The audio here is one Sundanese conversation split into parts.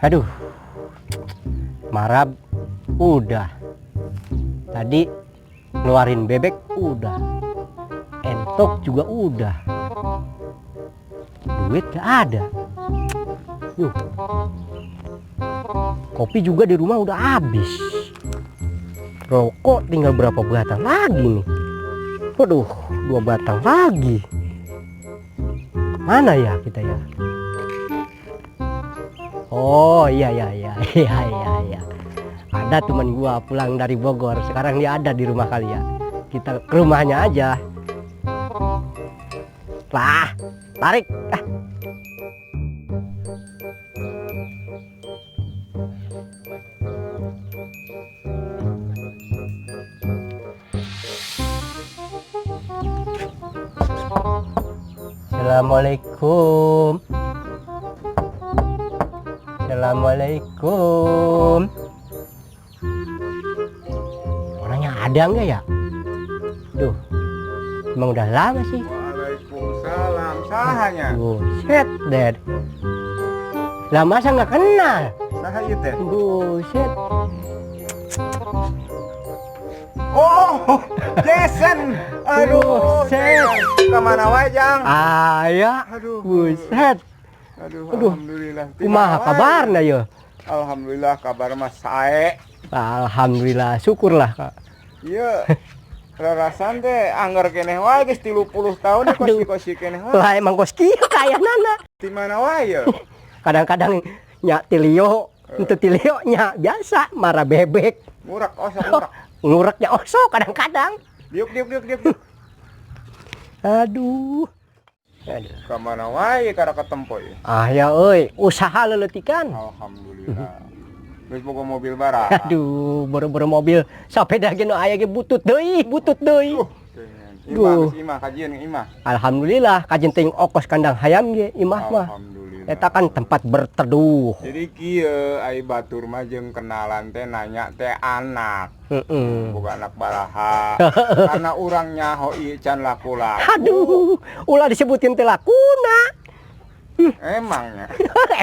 Aduh, marab udah. Tadi ngeluarin bebek udah. Entok juga udah. Duit gak ada. Yuh. Kopi juga di rumah udah habis. Rokok tinggal berapa batang lagi nih? Waduh, 2 batang lagi. Mana ya kita ya? Oh iya iya iya iya iya iya. Ada teman gua pulang dari Bogor. Sekarang dia ada di rumah kali ya. Kita ke rumahnya aja. Lah, tarik. Ah. Assalamualaikum. Assalamualaikum. Orangnya ada nggak ya? Duh, emang udah lama sih. Waalaikumsalam. Sahanya. Buset, Dad. Lah masa nggak kenal? Saha ieu teh? Buset. Oh, Jason. Aduh, Buset. Kemana wae, Jang? Aya. Aduh. Buset. Aduh, Aduh. alhamdulillah. Kumaha kabarna ye? Alhamdulillah kabar mah sae. Alhamdulillah, syukurlah, Kak. Iya. Rarasan teh anggar keneh wae geus 30 tahun kosi-kosi keneh wae. Lah emang kos kieu kayanana. Di mana wae ye? Kadang-kadang nya tilio, henteu tilio nya biasa marah bebek. Ngurak osok ngurak. Nguraknya osok kadang-kadang. Diuk diuk diuk diuk. Aduh. Aduh. Ka mana wae kada ketempo ye? Ah ya euy, usaha leletikan. Alhamdulillah. Geus boga mobil bara. Aduh, boro-boro mobil sapeda ge nu aya ge butut deui, butut deui. Imah geus imah kajieun imah. Alhamdulillah kajieun teuing okos kandang hayam ge imah mah. Alhamdulillah. Eta kan tempat berteduh. Jadi kieu ai batur mah jeung kenalan teh nanya teh anak. Heeh. Boga anak baraha. Karena urang nyaho ieu can laku-laku. Aduh, ulah disebutin teh lakuna. Emangnya.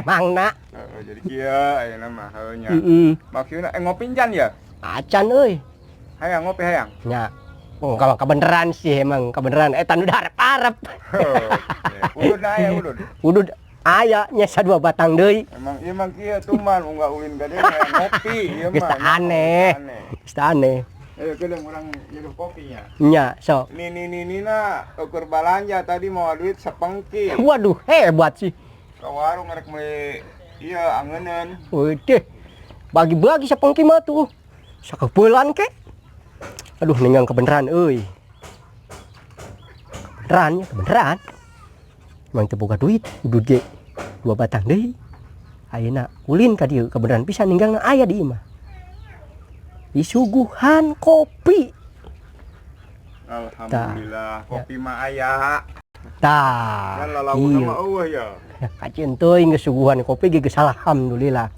Emangna. Heeh, jadi kieu ayeuna mah heuh nya. Heeh. Maksudna ngopi can ya? Acan euy. Hayang ngopi hayang. Nya. Oh, kalau kebeneran sih emang kebeneran eta nu diharep-harep. Udud aya udud. Udud aya nya sadua batang deui. Emang ieu mah kieu tuman unggah ulin ka dieu hayang ngopi ieu Geus mah. teu aneh. Geus teu aneh. Kedeung urang nyeduh kopinya. Nya, sok. Nini nini na ukur balanja tadi mau duit sepengki. Waduh, hebat sih. Ke warung rek meuli ieu angeuneun. Waduh. Bagi-bagi sepengki mah tuh. Sakebelan ke. Aduh, ninggang kebeneran euy. Kebeneran ya, kebeneran. Emang teu boga duit, udud ge 2 batang deui. Ayeuna ulin ka dieu kebeneran pisan ninggangna aya di imah. Disuguhan kopi. Alhamdulillah, kopi mah aya. Tah. Kan lalauna mah eueuh ya. Kacieun teuing geus suguhan kopi ge geus alhamdulillah.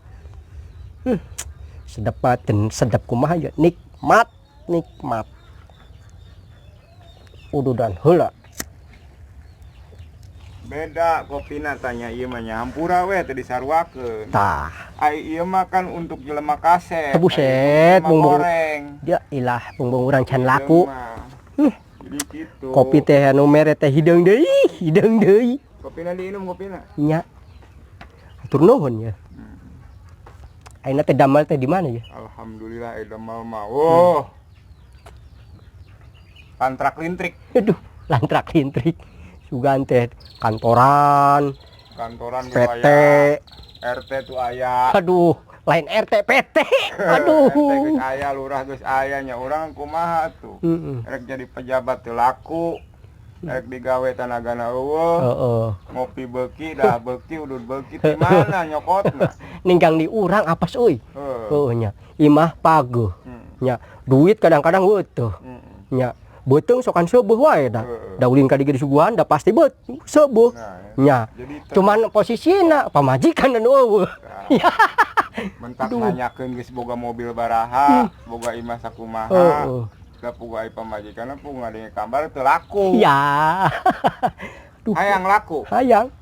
Sedap banget, sedap kumaha ya, nikmat, nikmat. Ududan heula. Beda kopina tanya ieu mah nya hampura we teu disaruakeun. Tah. Ai ieu mah kan untuk jelema kasep. Buset, bumbung goreng. Ya ilah, bumbung urang can laku. Jadi kitu. Kopi teh anu mere teh hideung deui, hideung deui. Kopina diinum kopina. Nya. Atur nuhun ya. Ayeuna teh damel teh di mana ya? Alhamdulillah eh damel mah. Oh. Lantrak lintrik. Aduh, lantrak lintrik. Sugan teh kantoran, kantoran PT, RT tuh aya. Aduh, lain RT PT. Aduh. RT geus aya, lurah geus aya nya urang kumaha tuh. Rek jadi pejabat teu laku. Rek digawe tanagana eueuh. Heeh. Ngopi beuki, dah beuki, udud beuki di mana nyokotna? Ninggang di urang apas euy. Heuh nya. Imah pageuh. Nya, duit kadang-kadang heueuh. Nya, beuteung sokan seubeut wae da. Da ulin ka dieu disuguhan da pasti beut seubeut. Nah, nya. Jadi cuman posisina pamajikan dan eueuh. Nah. Mentak nanyakeun geus boga mobil baraha, boga imah sakumaha. Heeh. Da pugu ai pamajikanna pugu ngadenge kabar teu laku. Ya. Duh. Hayang laku. Hayang.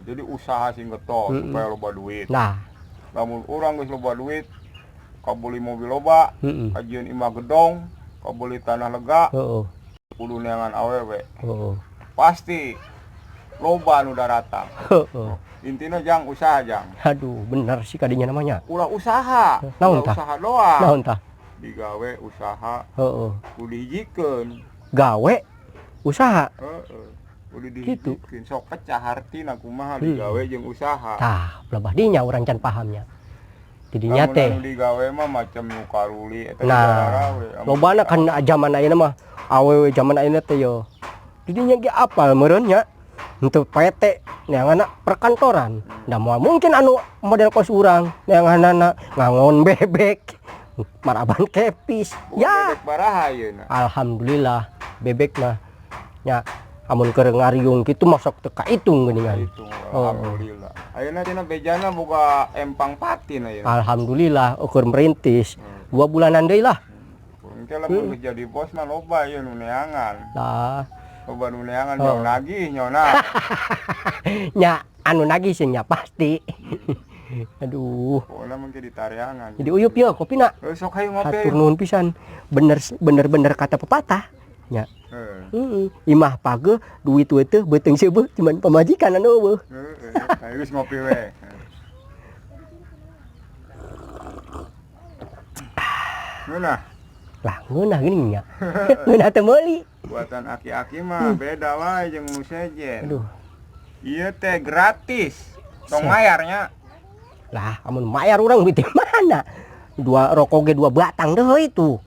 Jadi usaha sing getol supaya loba duit. Nah. Lamun urang geus loba duit, kabeli mobil loba, kajieun imah gedong, kabeli tanah lega, kudu neangan awewe. Pasti loba nu daratang. Intina jang usaha jang. Aduh, bener sih kadinya namanya. Ulah usaha, Naon ulah tah? usaha doang. Naon tah? Digawe usaha kudu dihijikeun. Gawe usaha. Heeh. Kudu Gitu. dihijikeun. Sok pecah hartina kumaha digawe jeung usaha. Tah, pelebah dinya urang can pahamnya. Tidinya Lamun teh. anu digawe mah macam nu karuli eta Nah, digarawe. Amun lobana kan zaman ayeuna mah awewe zaman ayeuna teh yo. Didinya ge apal meureun nya. Untuk PT neanganna perkantoran. Da moal mungkin anu model kos urang neanganana ngangon bebek, maraban kepis. Bukan Ya, bebek baraha ayeuna. alhamdulillah bebek mah nya amun keur ngariung kitu mah sok teu kaitung geuningan. Itu alhamdulillah. Ayeuna cenah bejana boga empang patin ayeuna. Alhamdulillah ukur merintis. 2 bulanan deui lah. Engke lamun geus jadi bos mah loba ieu nu neangan. Lah, Loba nu neangan nyaho nagih nyaho. Nya anu nagih sih nya pasti. Aduh. Pokona mah ge ditareangan. Jadi uyup yo kopina. Heuh, sok hayu ngopi. Hatur nuhun pisan. Bener bener bener kata pepatah. Nya. Heeh. Heeh. Imah pageuh duit teu beuteung seubeuh cuman pamajikan anu euweuh. Heeh. Hayu geus ngopi we. Ngeunah. Lah ngeunah geuning nya. Ngeunah teu meuli. Buatan aki-aki mah beda wae jeung nu sejen. Aduh. Ieu teh gratis. Tong mayarnya. Lah amun mayar urang duit di mana? Dua rokok ge 2 batang deh itu.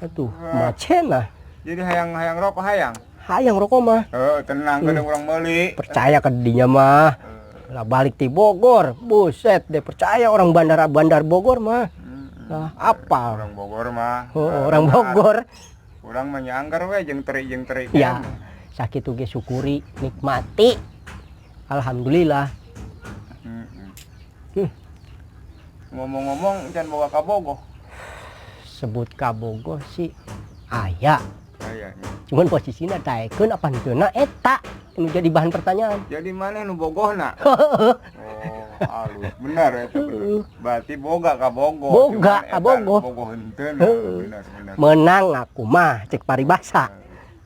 Aduh, macen lah. Jadi hayang-hayang rokok hayang. Hayang rokok mah. Heuh, tenang geuning urang meuli. Percaya ke dinya mah. Lah balik ti Bogor, buset deh percaya orang bandara bandar Bogor mah. Lah apal. Orang Bogor mah. Oh, orang Bogor. Urang mah nyanggar we jeung teri jeung teri. Ya, sakitu ge syukuri, nikmati. Alhamdulillah. Ngomong-ngomong can boga kabogoh. Sebut kabogoh sih aya. Aya. Cuman posisinya daekeun apa henteu eta nu jadi bahan pertanyaan. Jadi mana nu bogohna? Oh, halus. Benar eta bener. Berarti boga kabogoh. Boga Cuman eta kabogoh. Bogoh henteu. Heeh. Benar benar. Menang aku mah cek paribasa.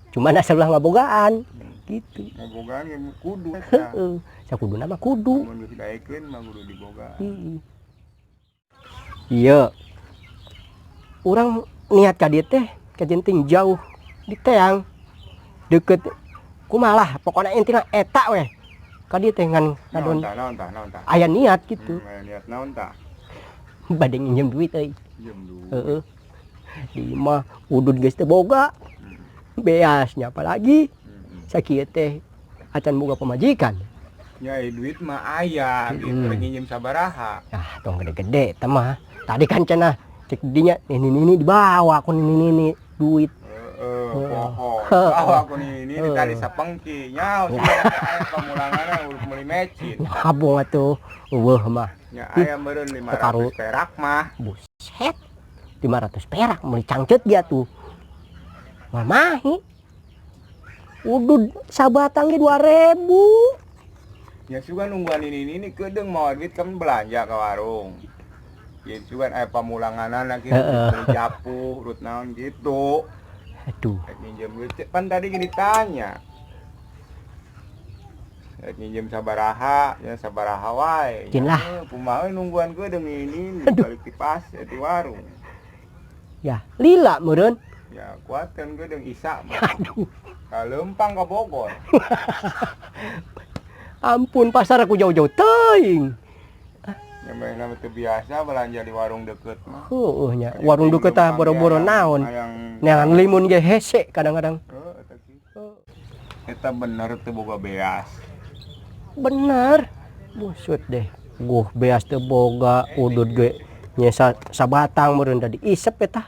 Cuman asal ulah ngabogaan gitu. Ngabogaan ge kudu eta. Heeh. Sakuduna mah kudu. Mun geus daekeun mah kudu dibogaan. Heeh. Iya. Urang niat ka dieu teh kajenting jauh di teang deket kumalah pokoknya intina eta weh ka dieu teh ngan Naon ngadon tah naon tah naon tah. Aya niat gitu. Aya niat naon tah? Bade nginjem duit euy. Jem duit. Heeh. Di imah udud geus teu boga. Beasnya apalagi sakieu teh acan boga pamajikan. Nya duit mah aya, gitu nginjem sabaraha. Ah, tong gede-gede teh mah. Tadi kan cenah cek dinya ini dibawa ku ini ini duit. Heeh, poho. Bawa ku ini ini tadi sapengki. Nyaho sih aya pamulanganna urut meuli mecin. Ngabung atuh. Eueuh mah. Nya aya meureun 500 perak mah. Buset. 500 perak meuli cangcut dia tuh. Mamahi. Udud sabatang ge 2000. Ya sugan nungguan ini kedeung mawa duit kan belanja ke warung. Ya sugan aya pamulanganana kitu beli japuh, urut naon gitu. Aduh. Rek minjem duit pan tadi gini ditanya. Rek minjem sabaraha, ya sabaraha wae. Cin lah. Ya, kumaha nungguan kedeung ini balik di pas di warung. Ya, lila meureun. Ya kuateun kedeung isa mah. Aduh. Kalempang ka Bogor. Ampun pasar aku jauh-jauh teuing. Ya mah teu biasa belanja di warung deket mah. Heueuh nya, warung deket tah boro-boro naon. Neangan limun ge hese kadang-kadang. Heuh, eta kitu. Eta bener teu boga beas. Bener. Busut deh. Guh beas teu boga, udud ge nya sabatang meureun tadi isep eta.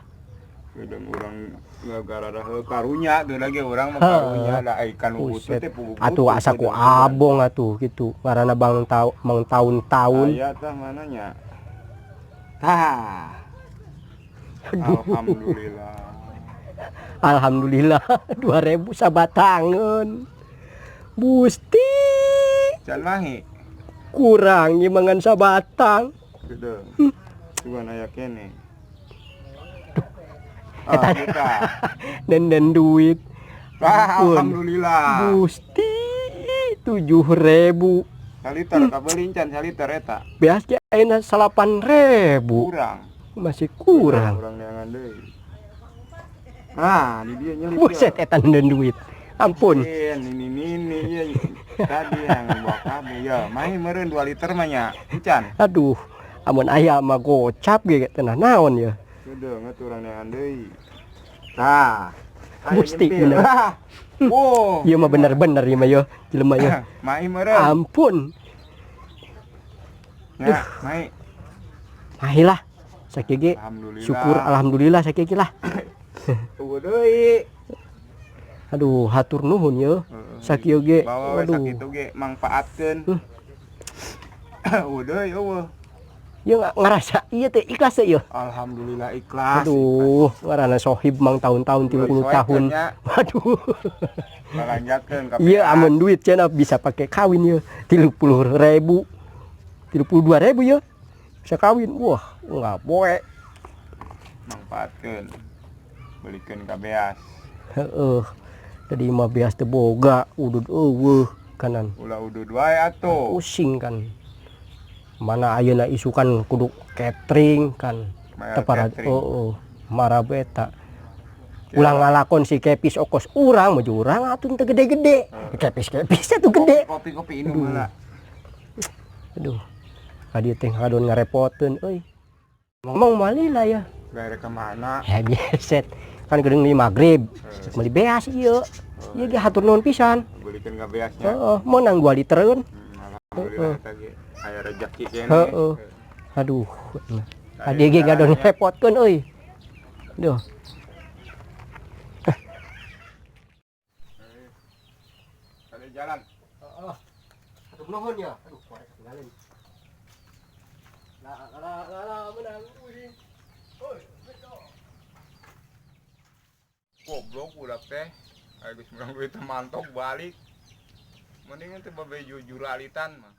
Kedeung urang gara-gara karunya tuh lagi urang mah karunya da ai kanu butuh teh puguh. Atuh asa ku abong atuh gitu. Ngaranna bang tau mang taun-taun. Aya tah mananya. Tah. Alhamdulillah. Alhamdulillah 2000 sabatangeun. Gusti. Can mahi. Kurang ieu mangan sabatang. Gede. Cuman aya keneh. Eta. Ah, kita. Dan duit. Ah, Ampun. alhamdulillah. Gusti, 7.000. Saliter kabeli encan saliter eta. Beas ge ayeuna 8.000. Kurang. Masih kurang. Kurang neangan deui. Ah, di dia nyelip. Buset, eta dan duit. Ampun. Ini ini iya tadi yang bawa kabeh ya. Main meureun 2 liter mah nya. Encan. Aduh, amun aya mah gocap ge teu naon ya. Udah ngeut urang neangan deui. Tah. Aya Gusti, nyempil. bener. Wow. Ieu mah bener-bener ieu mah yo, jelema yo. Mai meureun. Ampun. Ya, mai. Mahi lah. Sakieu ge Alhamdulillah. syukur alhamdulillah sakieu ge lah. Tunggu deui. Aduh, hatur nuhun ye. Sakieu ge. Bawa we Aduh. sakitu ge mangfaatkeun. Udah eueuh. Ieu ngarasa ieu teh ikhlas teh ieu. Alhamdulillah ikhlas. Aduh, ngaranna sohib mang tahun-tahun 30 tahun. Nya. Waduh. Balanjakeun ka Iya, amun duit cenah bisa pakai kawin ya. 30.000. 32.000 ya. Bisa kawin. Wah, nggak boleh. Mangfaatkeun. Belikeun ka beas. Heeh. Jadi mah beas teu boga, udud euweuh kanan. Ulah udud wae atuh. Pusing kan. Mana ayeuna isukan kudu catering kan. Bayar Tepara catering. heeh, marabeta. Ulah ngalakon si kepis okos urang mah urang atuh teu gede-gede. Kepis-kepis atuh gede. Kopi-kopi inum heula. Aduh. Ka dieu teh ngadon ngarepoteun euy. Ngomong malila ya. Bayar ke mana? Ya biasa. Kan geuning di magrib. Meuli beas ieu. Ieu ge hatur nuhun pisan. Belikeun ka beasnya. Heeh, meunang 2 litereun. Alhamdulillah eta ge aya rezeki keneh. Heeh. Aduh. Ka dieu ge ngadon ngarepotkeun euy. Duh. Ada jalan. Heeh. Hatur nuhun ya. Aduh, korek ketinggalan. La la la la menang pusing. Oi, betul. Goblok budak teh. Ayo geus menang duit teh mantok balik. Mendingan teh babe jujur alitan mah.